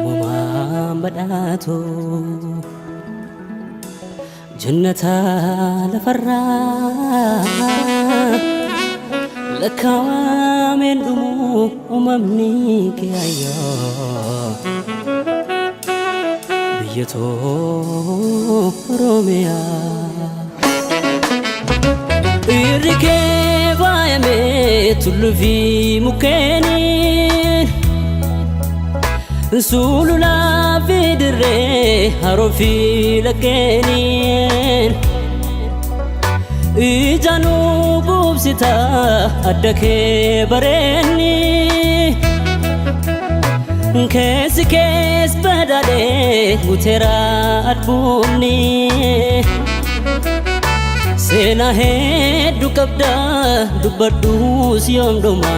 Uumamaan badhaatu jannata lafarraa lakkaawameen dhumu uumamni kee ayyaa biyya too Oromiyaa. Irri kee faayamee tulluu fi mukkeeniin sululaa fi dirree haroo fi laggeeniin ijaanuu quubsita adda kee bareenni keessi kees badhaadhee guuteera albuumni. Seenaa hedduu qabda dubbadhuus yoom dhuma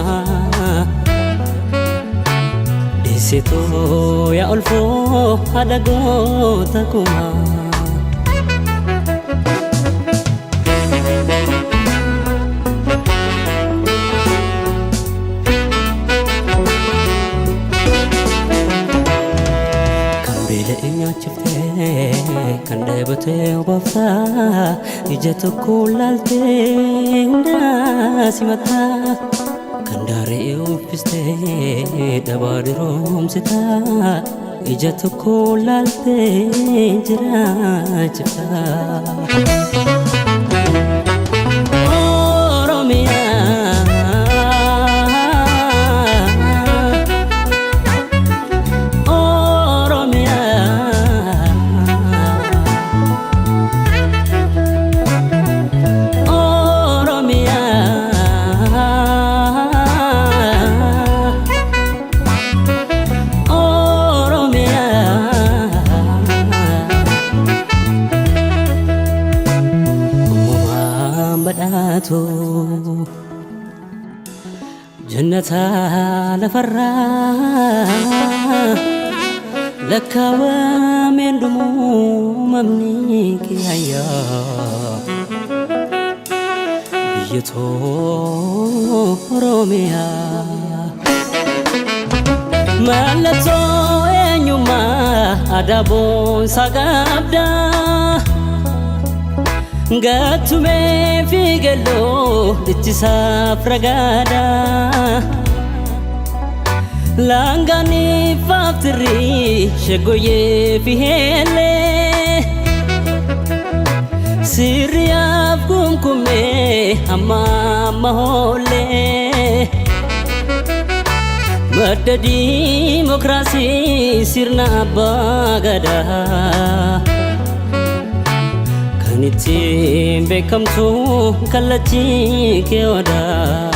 Deessitoo yaa olfoo haadha goota kumaa. Kan beela'e nyaachiftee kan dheebotee obaaftaa ija tokko laaltee hundaa simataa kan daaree uffistee dhabaa diroomsitaa ija tokko laaltee jiraachiftaa. Oromiyaa. Oromiyaa. Oromiyaa. Uumamaan badhaatu jannata lafarraa lakkaawameen dhumu uumamni kee ayyaa biyya too Oromiyaa. Mallattoo eenyummaa aadaa boonsaa qabda. Gattumee fi galloo ichisaaf ragaadha. Laangaanii faaftirri shaggooyyee fi heellee. Sirriyaaf kumkumee amma amma hoollee. Madda diimokiraasii sirna abbaa gadaa. Kan ittiin beekamtu kallachii kee odaa.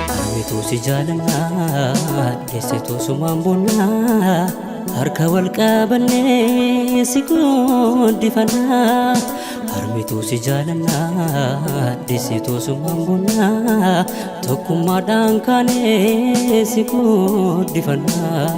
Harmituu si jaalannaa deessituu sumaan boonnaa harka wal qabannee si guddifannaa. Harmituu si jaalannaa deessituu sumaan boonnaa tokkummaadhaan kaanee si guddifannaa.